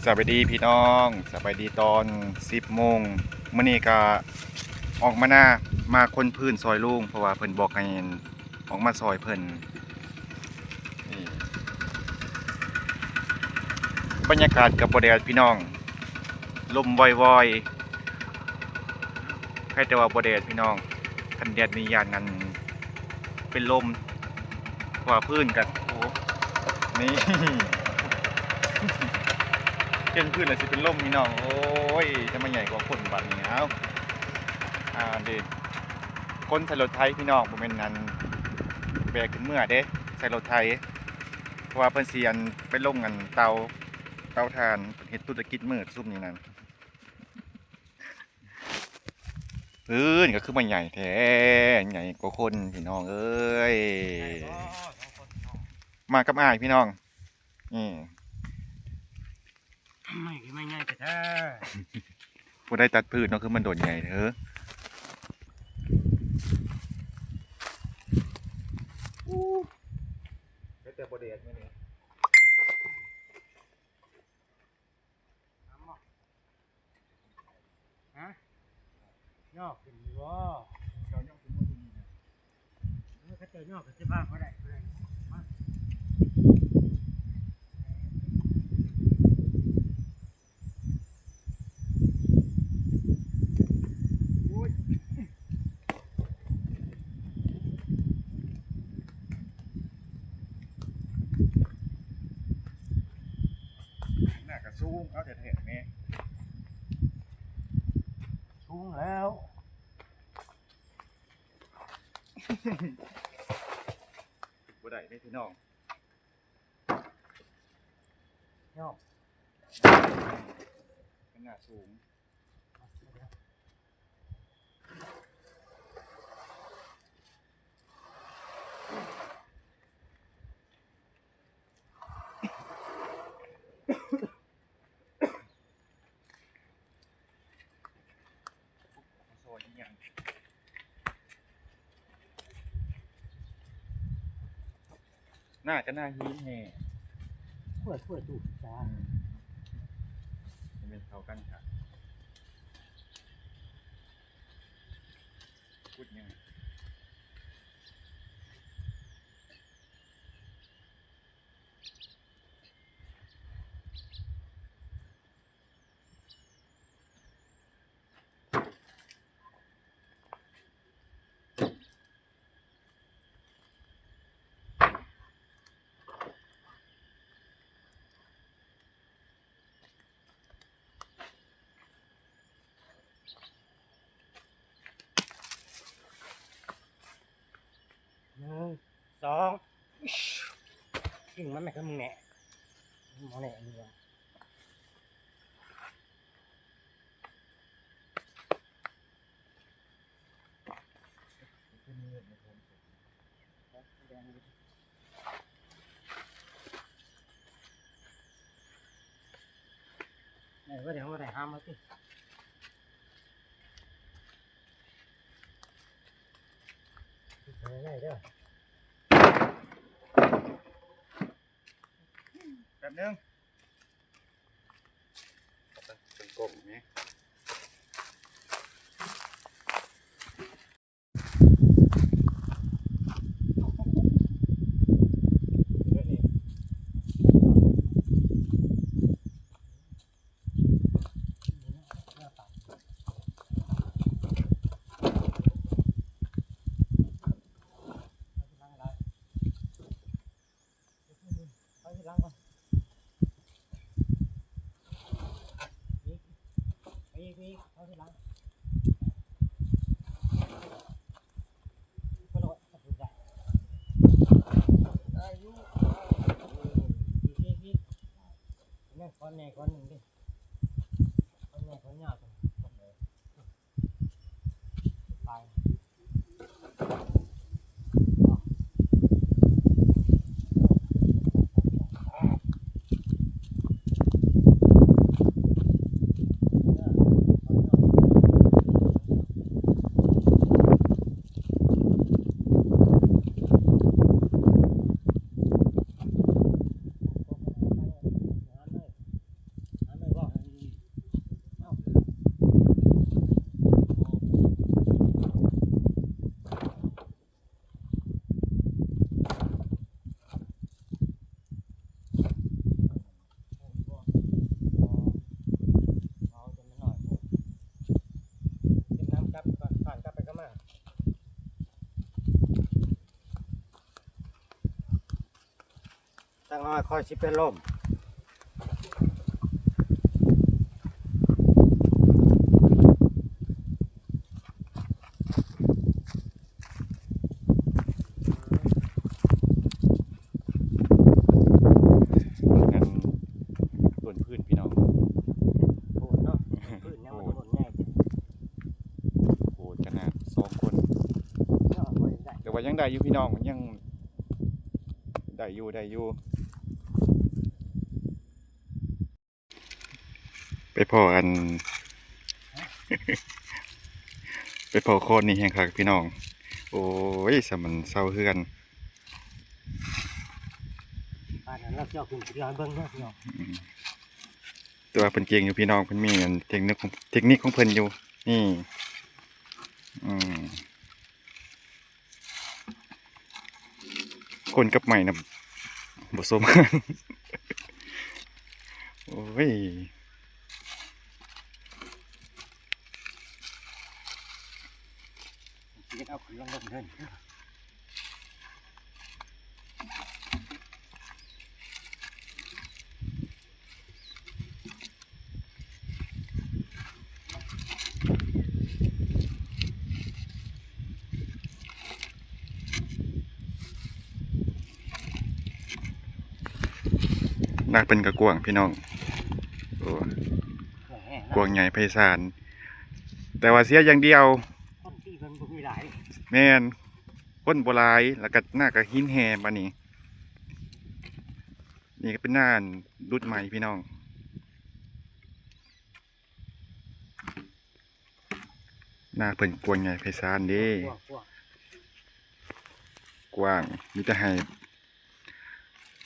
ສະບາຍດີພີ່ນ້ອງ ສະບາຍດີຕອນສິບໂມງ. ມື້ນີ້ກະອອກມານາ ມາຂົນຟືນຊ່ອຍລຸງ ເພາະວ່າເພິ່ນບອກໃຫ້ອອກມາຊ່ອຍເພິ່ນ. ນີ້ ບັນຍາກາດກະບໍ່ແດດພີ່ນ້ອງ ລົມວອຍໆ ໃຄແຕ່ວ່າບໍ່ແດດພີ່ນ້ອງ. ຄັນແດດນີ້ຢ້ານນັ້ນເປັນລົມ ເພາະວ່າຟືນກະ ໂອ້ ນີ້ ເປັນຟືນແລ້ວຊິເປັນລົມພີ່ນ້ອງ. ໂອ້ຍ ຈະມາໃຫຍ່ກວ່າຄົນບາດນີ້. ເອົາ ອ່າ ເດ້ ຂົນໃສ່ລົດໄຖພີ່ນ້ອງ ບໍ່ແມ່ນອັນ ແບກຂຶ້ນເມືອເດ້ ໃສ່ລົດໄຖ ເພາະວ່າເພິ່ນຊິອັນ ໄປລົງອັນເຕົາ ເຕົາຖ່ານ ເຮັດທຸລະກິດມືດຊຸມນີ້ນັ້ນ. ຟືນກະຄືມາໃຫຍ່ແທ້ ໃຫຍ່ກວ່າຄົນພີ່ນ້ອງເອີຍ. ມາກັບອ້າຍພີ່ນ້ອງ ນີ້ ໄມ້ຄືໄມ້ໃຫຍ່ແທ້ໆ. ຜູ້ໃດຕັດຟືນເນາະ ຄືມັນໂດນໃຫຍ່ເດີ້. ແຕ່ບໍ່ແດດມື້ນີ້. ຮະ ຍອກຂຶ້ນຢູ່ບໍ່? ເຈົ້າຍອກຂຶ້ນບໍ່ຕົວນີ້ນະ? ເອີ ເຂົາເຈົ້າຍອກຂຶ້ນຊິພາບໍ່ໄດ້ ບໍ່ໄດ້ ມາ. ໂອ້ຍ ໜ້າກະສູງເອົາແທ້ໆແມ່. ສູງແລ້ວ ບໍ່ໄດ້ເດ້ພີ່ນ້ອງ ຍອກ ໜ້າສູງ. ໜ້າກະໜ້າຫີນແຮງ ຂ້ວຍ ຂ້ວຍ ຕູດ ອືມ ມັນເຂົ້າກັນຄັກ ຂຸດຫຍັງ. ໜຶ່ງ ສອງ ຍິງມັນແມ່ນຄືມຶງແນ່ ບໍ່ແນ່ນີ້ວ່າ. ໄດ້ບໍ່ ໄດ້ບໍ່ ໄດ້ຫາມາຕິ ໄດ້ເດີ ແປັບໜຶ່ງ. ເປັນກົງນີ້ ເອົາທີຫຼັງກ່ອນ ອີກ ອີກ ອີກ ເອົາທີຫຼັງ ບໍ່ລອດ ໄດ້ຢູ່ ອີກ ອີກ ອີກ ແມ່ນ ຂອນແດ່ ຂອນໜຶ່ງເດ້ ຂອນແດ່ ຂອນຍາວ ໄປ. ຫາມເລີຍ ຫາມເລີຍ ຫາມ ຂ້ອຍຊິເປັນລົມ. ເບິ່ງອັນຕົ້ນພືນພີ່ນ້ອງ ໂພນເນາະ ໂພນຍັງບໍ່ທັນໃຫຍ່ ໂພນຂະໜາດສອງຄົນ ເນາະ ບໍ່ໄດ້ ແຕ່ວ່າຍັງໄດ້ຢູ່ພີ່ນ້ອງ ຍັງໄດ້ຢູ່ ໄດ້ຢູ່. ໄປພໍ້ອັນ ໄປພໍ້ຄອນນີ້ແຮງຄັກພີ່ນ້ອງ. ໂອ້ຍ ສຳມັນເຊົາເຮືອນ ປານນັ້ນລາວຊິເອົາຂຶ້ນໄປເບິ່ງເດີພີ່ນ້ອງ. ອືມ ແຕ່ວ່າເພິ່ນເກັ່ງຢູ່ພີ່ນ້ອງ ເພິ່ນມີອັນເຕັກນິກຂອງ ເຕັກນິກຂອງເພິ່ນຢູ່ນີ້. ອືມ ຄົນກັບໄມ້ນະບໍ່ສົມກັນ. ໂອ້ຍ ເຮັດເອົາຂຶ້ນລົງເດີ. ນາເພິ່ນກໍກວ້າງພີ່ນ້ອງ ໂອ້ ກວ້າງໃຫຍ່ໄພສານ ແຕ່ວ່າເສຍຢ່າງດຽວ ຄົນທີ່ເພິ່ນບໍ່ມີຫຼາຍ ແມ່ນ ຄົນບໍ່ຫຼາຍ ແລ້ວກໍນາກໍຫີນແຮ່ບາດນີ້. ນີ້ກໍເປັນນາດຸດໃໝ່ພີ່ນ້ອງ ນາເພິ່ນກວ້າງໃຫຍ່ໄພສານເດ້ ກວ້າງ ກວ້າງ ມີແຕ່ໄຮ່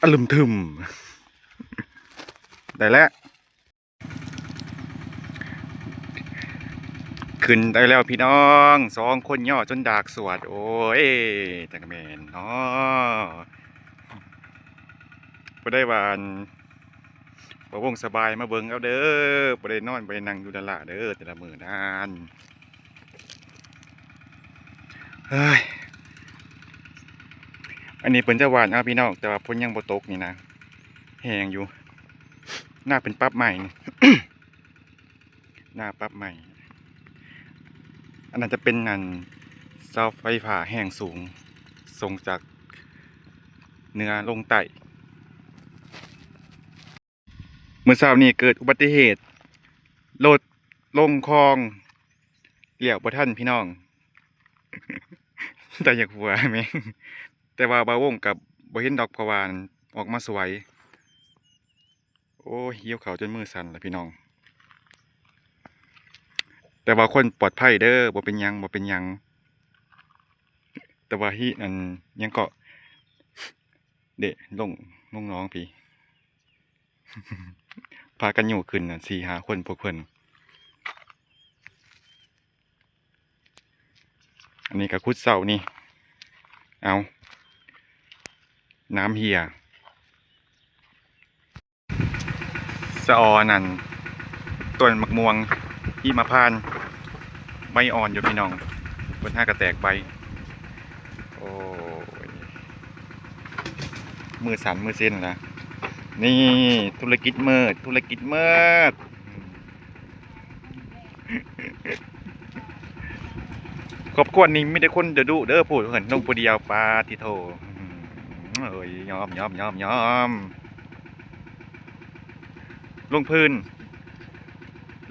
ອະລຶມທຶມ. ໄດ້ແລ້ວ ຂຶ້ນໄດ້ແລ້ວພີ່ນ້ອງ ສອງຄົນຍໍ້ຈົນດາກສວດ. ໂອ້ຍ ຈັກແມ່ນເນາະ ບໍ່ໄດ້ວ່າອັນ ບ່າວວົງສະບາຍມາເບິ່ງເອົາເດີ ບໍ່ໄດ້ນອນບໍ່ໄດ້ນັ່ງຢູ່ລ້າໆເດີ ແຕ່ລະມື້ນັ້ນ. ເຮີ້ຍ ອັນນີ້ເພິ່ນຈະຫວ່ານເອົາພີ່ນ້ອງ ແຕ່ວ່າຝົນຍັງບໍ່ຕົກນີ້ນະ ແຮງຢູ່ ນາເພິ່ນປັບໃໝ່ ນາປັບໃໝ່. ອັນນັ້ນຈະເປັນອັນເສົາໄຟຟ້າແຮງສູງ ສົ່ງຈາກເໜືອລົງໃຕ້. ມື້ເຊົ້ານີ້ເກີດອຸບັດຕິເຫດ ລົດລົງຄອງ ລ້ຽວບໍ່ທັນພີ່ນ້ອງ ຕາຢາກຫົວແມ່ງ. ແຕ່ວ່າບ່າວວົງກໍບໍ່ເຫັນດອກ ເພາະວ່າອອກມາສວຍ. ໂອ້ຍ ຫິວເຂົ້າຈົນມືສັ່ນລະພີ່ນ້ອງ ແຕ່ວ່າຄົນປອດໄພເດີ ບໍ່ເປັນຫຍັງ ບໍ່ເປັນຫຍັງ. ແຕ່ວ່າຫິ ອັນຫຍັງເກາະ ເດະ ລົງ ລົງໜອງພີ້ ພາກັນຍູ້ຂຶ້ນນະ ສີ່ຫ້າຄົນພວກເພິ່ນ. ອັນນີ້ກໍຂຸດເສົານີ້ ເອົາ ນ້ຳເຫ່ຍ ສະອໍນັ້ນ ຕົ້ນໝາກມ່ວງຫິມະພານ ໃບອ່ອນຢູ່ພີ່ນ້ອງ ເພິ່ນຫາກະແຕກໃບ. ໂອ້ຍ ມືສັ່ນມືເຊັນລະ ນີ້ ທຸລະກິດມືດ ທຸລະກິດມືດ. ຄອບຄົວນີ້ມີແຕ່ຄົນດຸໆເດີ ຜູ້ເພິ່ນລົງຜູ້ດຽວ ປາຕິໂທ ອືມ ເອີຍ ຍອມ ຍອມ ຍອມ ຍອມ. ລົງພື້ນ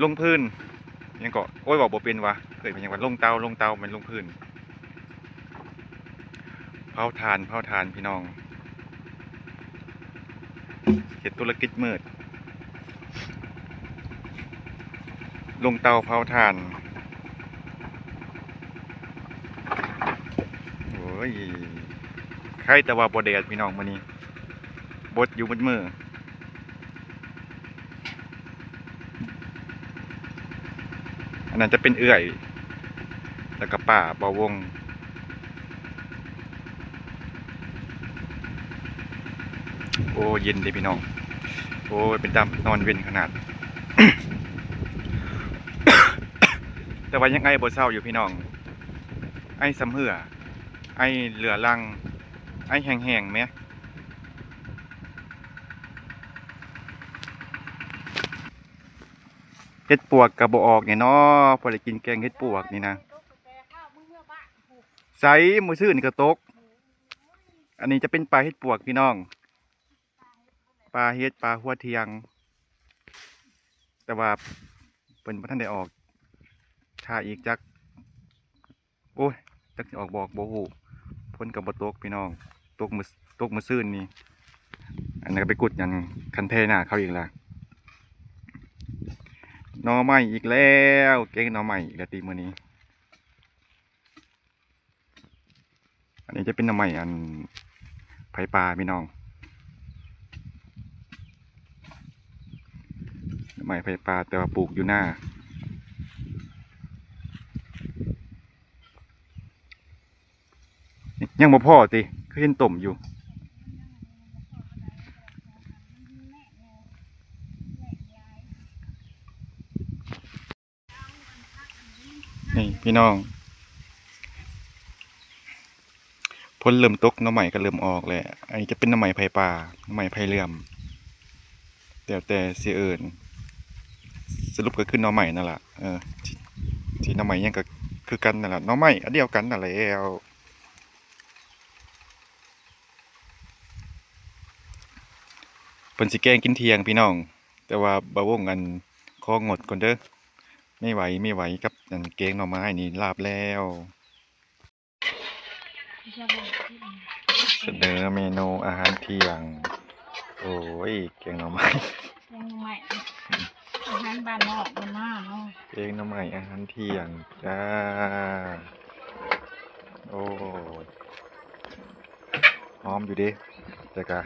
ລົງພື້ນ ຫຍັງເກາະ ໂອ້ຍ ເວົ້າບໍ່ເປັນວ່າ ເອີ້ນວ່າຫຍັງວ່າ ລົງເຕົາ ລົງເຕົາ ແມ່ນລົງພື້ນ. ເຜົາຖ່ານ ເຜົາຖ່ານພີ່ນ້ອງ ເຮັດທຸລະກິດມືດ ລົງເຕົາເຜົາຖ່ານ. ໂອ້ຍ ໄຄແຕ່ວ່າບໍ່ແດດພີ່ນ້ອງ ມື້ນີ້ບົດຢູ່ໝົດມື້. ອັນນັ້ນຈະເປັນເອື້ອຍ ແລ້ວກໍປ້າ ບ່າວວົງ. ໂອ້ ເຢັນເດ້ພີ່ນ້ອງ ໂອ້ຍ ເປັນຕານອນເວັນຂະໜາດ. ແຕ່ວ່າຍັງໄອບໍ່ເຊົາຢູ່ພີ່ນ້ອງ ໄອຊຳເຮື້ອ ໄອເຫຼືອລັງ ໄອແຫ້ງໆແມ. ເຫັດປວກກໍບໍ່ອອກແນ່ເນາະ ພໍໄດ້ກິນແກງເຫັດປວກນີ້ນະ. ໃສ ມື້ຊືນນີ້ກໍຕົກ. ອັນນີ້ຈະເປັນປາເຫັດປວກພີ່ນ້ອງ ປາເຫັດ ປາຫົວທ່ຽງ ແຕ່ວ່າເພິ່ນບໍ່ທັນໄດ້ອອກ ຖ້າອີກຈັກ ໂອ້ຍ ຈັກຊິອອກບໍ່ອອກບໍ່ຮູ້. ຝົນກໍບໍ່ຕົກພີ່ນ້ອງ ຕົກມື້ ຕົກມື້ຊືນນີ້. ອັນນັ້ນກໍໄປກຸດຫຍັງຄັນແພນາເຂົາອີກລະ. ໜໍ່ໄມ້ອີກແລ້ວ ແກງໜໍ່ໄມ້ອີກແລ້ວຕິມື້ນີ້. ອັນນີ້ຈະເປັນໜໍ່ໄມ້ອັນໄຜ່ປ່າພີ່ນ້ອງ ໜໍ່ໄມ້ໄຜ່ປ່າ ແຕ່ວ່າປູກຢູ່ນາ. ຍັງບໍ່ພໍຕິ ຄືເຫັນຕົ້ມຢູ່. ນີ້ພີ່ນ້ອງ ຝົນເລີ່ມຕົກ ໜໍ່ໄມ້ກໍເລີ່ມອອກແລ້ວ. ອັນນີ້ຈະເປັນໜໍ່ໄມ້ໄຜ່ປ່າ ໜໍ່ໄມ້ໄຜ່ເຫຼື້ອມ ແລ້ວແຕ່ຊິເອີ້ນ ສະຫຼຸບກໍຄືໜໍ່ໄມ້ນັ້ນລະ. ເອີ ຊິ ຊິໜໍ່ໄມ້ຫຍັງກໍຄືກັນນັ້ນລະ ໜໍ່ໄມ້ອັນດຽວກັນນັ້ນແຫຼະ. ເພິ່ນຊິແກງກິນທ່ຽງພີ່ນ້ອງ ແຕ່ວ່າບ່າວວົງ ອັນ ຂໍງົດກ່ອນເດີ ໄມ່ໄຫວ ໄມ່ໄຫວກັບ ອັນ ແກງໜໍ່ໄມ້ນີ້ ລາບແລ້ວ. ສະເໜີເມນູອາຫານທ່ຽງ ໂອ້ຍ ແກງໜໍ່ໄມ້ ແກງໜໍ່ໄມ້ ອາຫານບ້ານນອກບ້ານນາເນາະ ແກງໜໍ່ໄມ້ອາຫານທ່ຽງຈ້າ. ໂອ້ຍ ຫອມຢູ່ເດ້ ແຕ່ກະ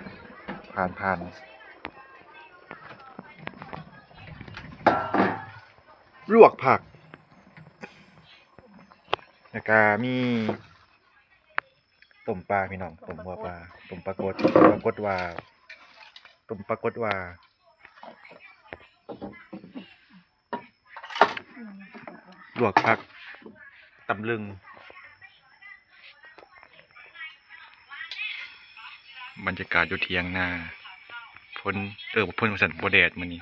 ຜ່ານໆ. ລວກຜັກ ແລ້ວກະມີຕົ້ມປາພີ່ນ້ອງ ຕົ້ມຫົວປາ ຕົ້ມປາກົດ ປາກົດວ່າ ຕົ້ມປາກົດວ່າ ລວກຜັກ ຕຳລຶງ. ບັນຍາກາດຢູ່ທ່ຽງນາ ຝົນ ເອີ ບໍ່ຝົນວ່າຊັ້ນ ບໍ່ແດດມື້ນີ້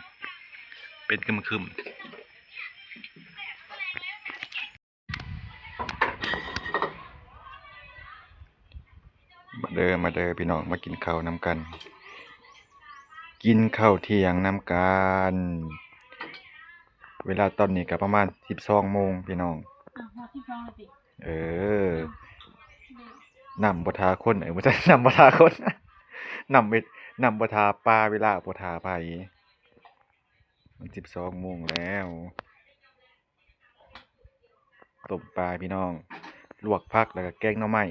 ເປັນຄຶມໆ. ມາເດີ ມາເດີພີ່ນ້ອງ ມາກິນເຂົ້ານຳກັນ ກິນເຂົ້າທ່ຽງນຳກັນ. ເວລາຕອນນີ້ກໍປະມານສິບສອງໂມງພີ່ນ້ອງ. ອ້າວ ຮອດສິບສອງແລ້ວຕິ? ເອີ ນ້ຳບໍ່ຖ້າຄົນ ເອີ ບໍ່ໃຊ່ ນ້ຳບໍ່ຖ້າຄົນ ນ້ຳ ນ້ຳບໍ່ຖ້າປາ ເວລາບໍ່ຖ້າໃຜ. ມັນສິບສອງໂມງແລ້ວ. ຕົ້ມປາພີ່ນ້ອງ ລວກຜັກ ແລ້ວກໍແກງໜໍ່ໄມ້.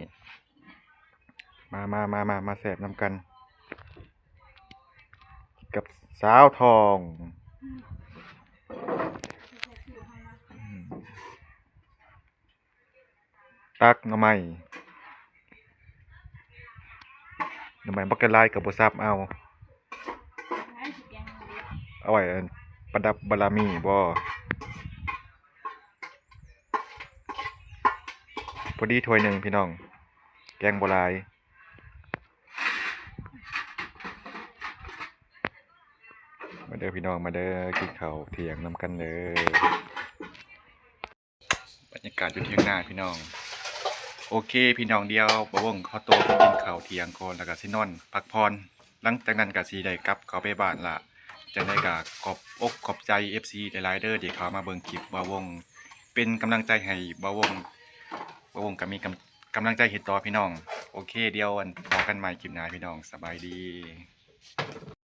ມາ ມາ ມາ ມາ ມາແຊບນຳກັນກັບສາວທອງ. ຕັກໜໍ່ໄມ້ ໜໍ່ໄມ້ບັກຫຼາຍກໍບໍ່ສັບເອົາ ເອົາໄວ້ປະດັບບາລະມີບໍ. ພໍດີຖ້ວຍໜຶ່ງພີ່ນ້ອງ ແກງບໍ່ຫຼາຍ. ມາເດີພີ່ນ້ອງ ມາເດີ ກິນເຂົ້າທ່ຽງນຳກັນເດີ. ບັນຍາກາດຢູ່ທ່ຽງນາພີ່ນ້ອງ. ໂອເຄພີ່ນ້ອງ ດຽວບ່າວວົງຂໍຕົວໄປກິນເຂົ້າທ່ຽງກ່ອນ ແລ້ວກໍຊິນອນພັກຜ່ອນ ຫຼັງຈາກນັ້ນກໍຊິໄດ້ກັບເຂົ້າໄປບ້ານລະ. ຈັ່ງໃດກໍຂອບອົກຂອບໃຈເອັຟຊີຫຼາຍໆເດີ ທີ່ເຂົ້າມາເບິ່ງຄລິບບ່າວວົງ ເປັນກຳລັງໃຈໃຫ້ບ່າວວົງ ບ່າວວົງກໍມີກຳ ກຳລັງໃຈເຮັດຕໍ່ພີ່ນ້ອງ. ໂອເຄ ດຽວອັນ ພໍ້ກັນໃໝ່ຄລິບໜ້າພີ່ນ້ອງ ສະບາຍດີ.